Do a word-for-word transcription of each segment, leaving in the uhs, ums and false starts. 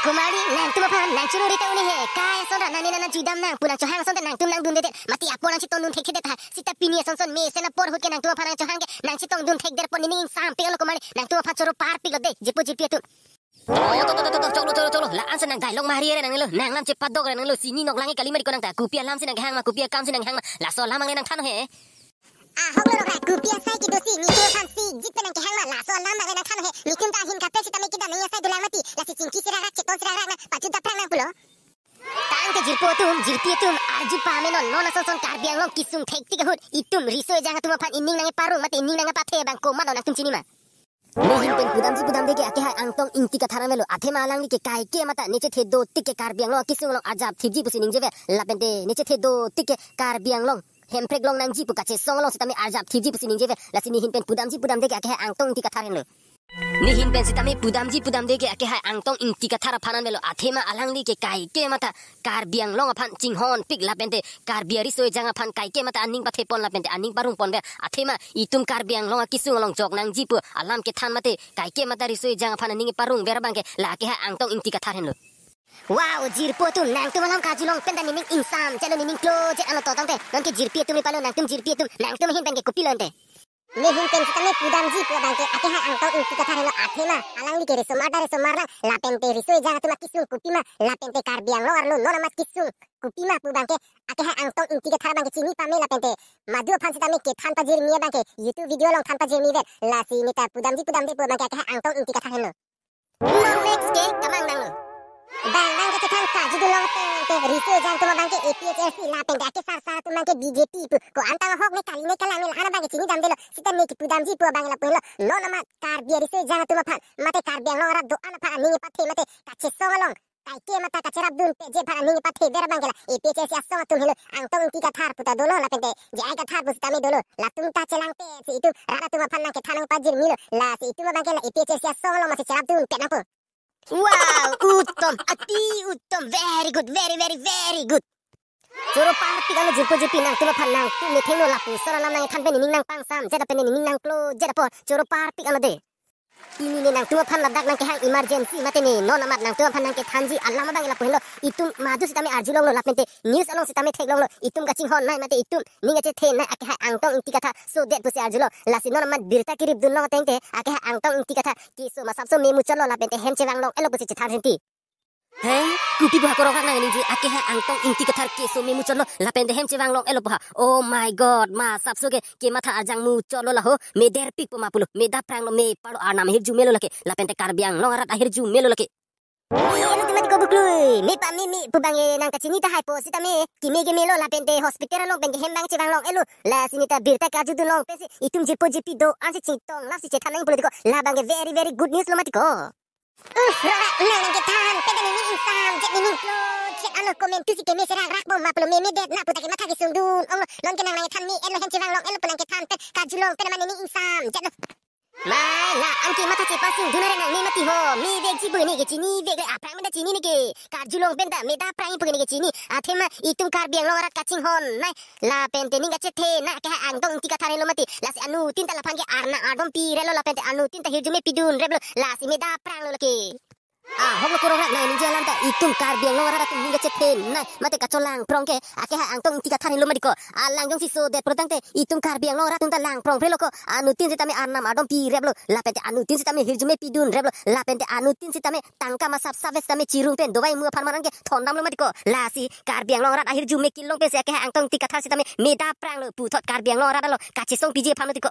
Kumari, nangtum aphan nangchoro rita uni he. Kai ason ra nangni nang juidam nang pu nangchohang asonte nangtum nangdundedet. Mati apor nangchetongdun thekthedet tahai. Sita pini ason son mesen apor ahut ke nangtum aphan nangchohang ke nangchetongdun thekdet pon nening ingsampik lo kumari. Nangtum aphan choro parpik lo de, jirpo jirpi atum. To, to, to, to, to, choklo, choklo, choklo. La-an si nang dialogue mari re nanglo. Nang lam chepadok re nanglo. Sini nok lang kali mari ko nang ta. Kopi alam si nanghang ma, kopi akam si nanghang ma. Laso alam angle nangthan he. Ahok lo rok ra, kopi asai kedo si, netum aphan si jit pen nangkehang ma, laso alam angle nangthan he. Netum ta ahin kaprek sitame kedam nangji asai dolang mati. Lasi chingki si rakrak, cheton si rakrak nang pachut daprang nang pulo. Tangte jirpo atum, jirpi atum, arju pame non, non ason son Karbi Anglong kesung thektik ahut, itum riso ejang atum aphan ining nangkeparong mate ining nangkepathe abang komat lo nangtum chini ma? Nehin pen pudamji pudamde ke akehai Angtong Ingti Kathar an avelo, athema alangli ke kaike mata ne chethe dotik ke Karbi Anglong akesung along arjap thipji pusi ningjever, lapente ne chethe dotik ke Karbi Anglong Hemprek long nangji pu kachesong along sitame arjap thipji pusi ningjever. Lasi nehin pen pudamji pudamde ke akehai Angtong Ingti Kathar henlo. Nehin pen sitame pudamji pudamde ke akehai Angtong Ingti Kathar aphan an avelo, athema alangli ke kaike mata Karbi Anglong aphan chinghonpik lapente Karbi ariso ejang aphan kaike mata aning pathepon lapente aning parongponver, athema itum Karbi Anglong akesung along jok nangji pu alam kethan mate kaike mata riso ejang aphan aning parongver abang ke la akehai Angtong Ingti Kathar henlo. Wow, jirpo atum, nangtum alam karjulong pen ta nening ingsamchetlo, nening klojetlo to tangte. Nonke jirpi atum ripalo, nangtum jirpi atum, nangtum ahin pen ke kopilo ante? Nehin pen sitame pudamji pu abang ke akehai Angtong Ingti Kathar henlo, athema alangli ke risomar ta risomar lang, lapente riso ejang atum akesung kopima, lapente Karbi Anglong arlo non amat kesung kopima pu abang ke akehai Angtong Ingti Kathar abang ke chini pame lapente madu aphan sitame kethan pajirmi abang ke YouTube video along than pajirmiver. Lasi neta pudamji pudamde pu abang ke akehai Angtong Ingti Kathar henlo. Next ke kamang nanglo. Bang bang kachethan karjudunlong tangte riso ejang atum abang ke A P H L C lapente akesar sar atum abang ke B J P pu. Ko-an ta ahok ne kali ne kalang ne la-an abang ke chinidamdelo. Sita ne kepudamji pu abang lapu henlo. Non amat Karbi ariso ejang atum aphan mate Karbi Anglong arat do-an aphan aning kepathe mate kachesong along kaike mata kacherapdun peje aphan aning pathever abang ke la A P H L C asong atum henlo. Angtong Ingti Kathar pu ta dolo lapente J I Kathar pu sitame dolo. Latum ta chelangte si itum rat atum aphan nangkethan nangpajirmilo. Lasi itum abang ke la A P H L C asong along masi cherapdunpet nangpo. Wow, uttom, ati uttom, very good, very, very, very good. Choro parpik alo jirpo jirpi, nangtum aphan nangtum methengno lapuson alam nangthan pen nening nangpangsamjet pen nening nangklojet apor choro parpik alo de. Pini ne nangtum aphan ladak nangkehang emergency mate ne non amat nangtum aphan nangkethanji alam abang lapu henlo. Itum madu sitame arjulonglo lapente news along sitame theklonglo. Itum kachinghonnei mate itum ning kachethenei akehai Angtong Ingti Kathar sodet pusi arjulong. Lasi non amat birta keripdunlong tangte akehai Angtong Ingti Kathar keso masapso memuchotlo lapente hem chevanglong-etlo pusi chethan rinti. He, kopi pu ha korokrak nangningje, akehai Angtong Ingti Kathar keso memuchotlo lapente hem chevanglong-etlo pu ha. Oh my God, masapso ke kematha arjang muchotlo laho, mederpikpo ma pulo, medapranglo, meparlo, arnam ahirjumelo lake, lapente Karbi Anglong arat ahirjumelo lake. Elo timati ko buklui, me pa me me pu abang e nangkachini tahaipo sitame, keme kemelo lapente hospital along pen ke hem abang chevanglong-etlo, lasi neta birta karjudunlong pensi, itum jirpo jirpi do-an si chingtong, lasi chethan nang pulo tiko, la abang ke very, very good news lo mati ko. Uh, rara, nang nangkethan pen ta nening ingsamjet nening klojet alo comment tu si keme serak rak bom ma pulo memedet na pu ta kematha kesungdun-onglo. Nonke nang nangkethan me-etlo hem chevanglong-etlo pu nangkethan pen karjulong pen ma nening ingsamjetlo. Mai la-an kematha chepasungdun are nang me mati ho. Mevekji pu ne kechinivek le aphrang pen ta chini ne ke. Karjulong pen ta medaprang pu ne kechini. Athema itum Karbi Anglong arat kachinghonnei lapente ning kachethenei akehai Angtong Ingti Kathar henlo mati. Lasi anuttin ta laphan ke arnam ardom pireplo lapente anuttin ta hirjume pidunreplo. Lasi medapranglo lake. Ahok lo korokrak nangningje alam ta itum Karbi Anglong arat atum ning kachethenei mate kacholang prong ke akehai Angtong Ingti Kathar henlo mati ko. Alang jongsi sodet pro tangte itum Karbi Anglong arat atum ta langprongprelo ko. Anuttin sitame arnam ardom pireplo lapente anuttin sitame hirjume pidunreplo lapente anuttin sitame tangka masapsap sitame chirung pen dovai mu aphan maran ke thondamlo mati ko. Lasi Karbi Anglong arat ahirjume kelong pensi akehai Angtong Ingti Kathar sitame medapranglo puthot Karbi Anglong arat alo kachesongpiji aphan mati ko.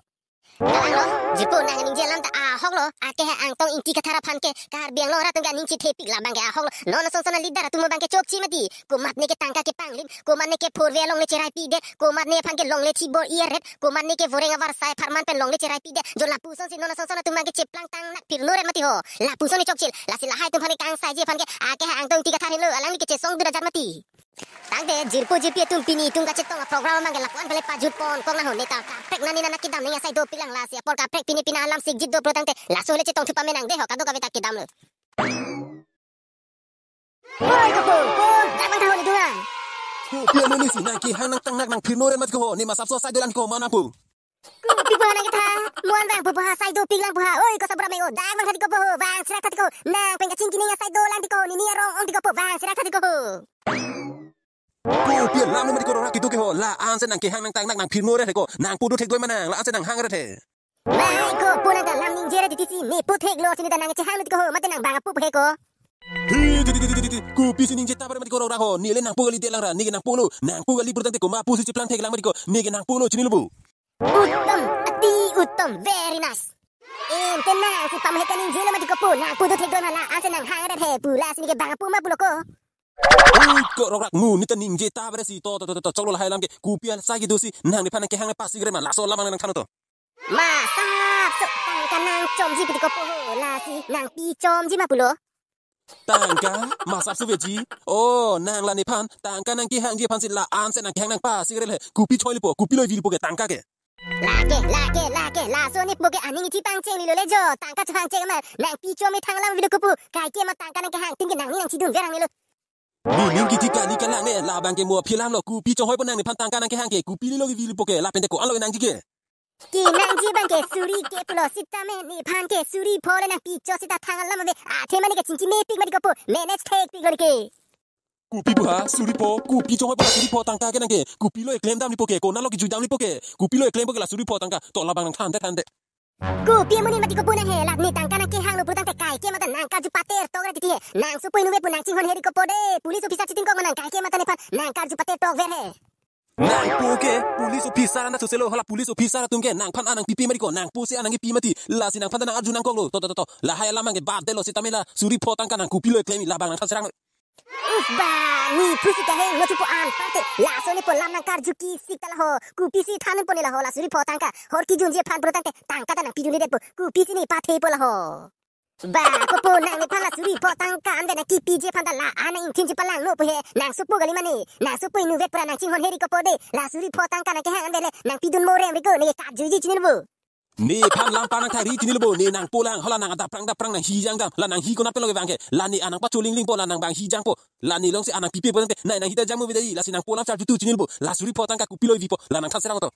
Kalanglo, jirpo nangningje alam ta ahok lo, akehai Angtong Ingti Kathar aphan ke Karbi Anglong arat atum ke aning chethepik la abang ke ahok lo. Non ason son a-leader atum abang ke chokche mati. Komatne ke tangka kepanglim, komatne ke four way longle cheraipidet, komatne aphan ke longle thibor-iret, komatne ke voreng avarsai apharman pen longle cheraipidet. Jo lapuson si non ason son atum abang ke cheplangtang nang phirnoret mati ho. Lapuson ne chokche, lasi lahai atum aphan ke kangsaiji aphan ke akehai Angtong Ingti Kathar henlo, alangli kechesongdun ajat mati. Tangte jirpo jirpi atum pini itum kachetong a-program abang ke lapu-an pale pajutpon kok nang ho, neta kaprek nani nang kedam nangji asai dopik lang, lasi apor kaprek pini pini alam sikjit do pro tangte laso le chetongthu pame nang de ho, kadokave ta kedamlo. Oi, kopo, ko, dak bang tahu ni dua. Kopi anu ni si nangkehang nangtang nang phirnoret mati ko, ne masapso asai dolang ko mana pu. Kopi pu nangkethan, Mo-an vangpo pu ha, sai dopik lang pu ha. Oi, kosa bura me o, dak vang tha tiko po ho, vang serak tha tiko ho. Nang pen kachingki ning asai dolang tiko ho, nini arong ong tiko po, vang serak tha tiko ho. Kopi alam lo mati ko, rongrak kedo ke ho, la-an si nang kehang nang tangnak nang phirno re he ko, nang pudo thek doi ma nang, la-an si nang hang re he. Mai ko, pu nang ta lam ningje ra titi si, me pu theklo, chini ta nang chehang tiko ho, mate nang bang apu pu he ko. Hi, ti, ti, ti, ti, ti, ti, kopi si ningje ta bare mati ko, rongrak ho, neli nang pu kali de lang ra, neke nang pulo, nang pu kali purtangte komat pusi cheplang thek lang mati ko, neke nang pulo, chinilo bo. Uttom, ati uttom, very nice. Ante nang si pamahek kaningje lo mati ko pu, nang pudo thek doi ma, la-an si nang hang re he pu, lasi neke bang apu ma pulo ko. Oi ko, rongrak, mo neta ningje ta bare si, to, to, to, to, choklo lahai alam ke, kopi asai kedo si, nang nephan nang kehang nang pa secret ma, laso alam nang than to. Masap so, tangka nang chomji pu tiko po ho, lasi nang pi chomji ma pulo. Tangka, masap so veji. Oh, nang la nephan, tangka nang kehangji aphan si la-an si nang kehang nang pa secret he. Kopi choi lipo, kopi loi vilipo ke tangka ke. Lake, lake, lake, laso nipo ke aning ithi pangchenglilo le jo, tangka chohang cheng ma, nang pi chom me thang lang vilo ko pu, kaike ma tangka nang kehang tin ke nangning nang chidun verang nelo. Nening kithi kali kalang ne, labang ke mo aphi alam lo, kopi chohoi po nang nephan tangka nang kehang ke, kopi lilo ke vilipo ke, lapente ko-an lo nangji ke. Kenangji abang ke suri ke pulo sitame, nephan ke suri pho le nang pi cho sita thang alam ave, athe mane kachingki mepik mati ko pu, manage thekpik lo ke. Kopi pu ha, suri pho, kopi chohoi po la suri pho tangka ke nang ke, kopi lo eklem dam lipo ke, konat lo kejui dam lipo ke, kopi lo eklem po ke la suri pho tangka, to labang nang thante thante. Kopi amonit mati ko pu nang he, la ne tangka nang kehang lo purtangte kaike ma ta nang karju pater tok ra titi he, nang sopo inutvet pu nang chinghon heri ko po de, police officer chitin kok ma nang kaike ma ta nephan, nang karju pater tok ver he. Nang pu ke, police officer anta soselo, hala police officer atum ke, nangphan an nang pipe mati ko, nang pu si an nang kepi mati, lasi nangphan ta nang arju nangkok lo, to, to, to, to, lahai alam abang ke bad de lo sitame la, suri pho tangka nang kopi lo eklem labang nang than serang. Uf ba, ne pusi kaheng, mo chupo an, pate, laso nipo lam nang karju ki sik ta la ho, kopi si than po ne la ho, la suri pho tangka, hor kejunji aphan purtangte, tangka ta nang pidun det po, kopi si ne pathe po la ho. Ba, ko pu nang nephan la suri pho tangka an ve nang kepiji aphan ta la-an nang ingthin chepalang lo pu he, nang sopo kali mane, nang sopo inutvet pura nang chinghon heri ko po de, la suri pho tangka nang kehang an ve le, nang pidun mo rem ri ko, neke karjuji chinilo bo. Nephan lam pa nang thari chinilo bo, ne nang pulang, hala nang adap prang dap prang nang hi jang dam, la nang hi konat pen lo kevang ke, la ne an nang pacholing ling po, la nang bang hi jang po, la ne along si an nang pipe po tangte, nai nang hi ta jang mo ve dei, lasi nang pulang charju tu chinilo bo, la suri pho tangka kopi loi vi po, la nang than serang to.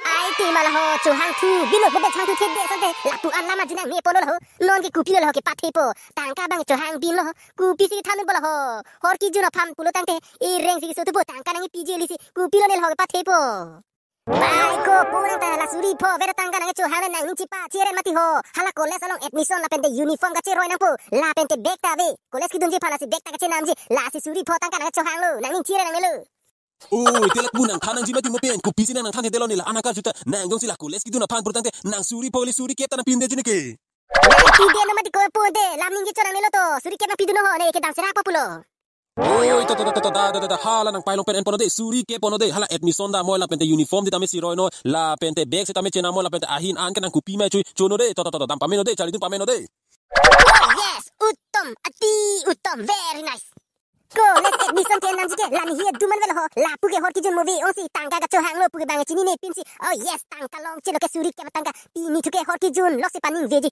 Ai te ma la ho, chohang thu, bilo mo be chohang thu thek de sante, lapu an lam arju nang me po lo la ho, non ke kopi lo la ho kepathe po, tangka abang chohang bin lo ho, kopi si than po la ho, hor kejun aphan pulo tangte, ireng si keso tu po, tangka nang piji lisi, kopi lo ne la ho kepathe po. Bai ko pu nang ta la suri pho ver tangka nang chohang le nangning chepa cheren mati ho. Hala college along admission lapente uniform kacheroi nangpo. Lapente bag ta ave. College kedunji aphan lasi bag ta kachenamji. Lasi suri pho tangka nang chohang lo. Nangning cheren nangnelo. Oi, te la pu nang than nangji mati mo pen. Kopi si nang nang than he de lo ne la-an nang karju ta. Nang jongsi la college kedun aphan purtangte nang suri pho le suri kep ta nang pidunde ji ne ke. Nang pidun mati ko pu de. Lam ningje cho nangnelo to. Suri kep nang pidun ho ne ke dam serak pa pulo. Oi, to, to, to, to, to, da, da, da, da, hala nang pailong pen en pon non de, suri kep pon non de, hala admission dam moi lapente uniform di tame cheroi noi, lapente bag si tame chenam moi lapente ahin an ke nang kopi mai chui, cho non de, to, to, to, to, dam pame non de, charli dun pame non de. Oh yes, uttom, ati uttom, very nice. College admission kenamji ke, la ne hi dun man ve lo ho, lapu ke hor kejun mo ve ong si, tangka kachohang lo pu ke bang chinine pinsi. Oh yes, tangka longchelo ke suri kep tangka, pini thu ke hor kejun, lok si paningveji.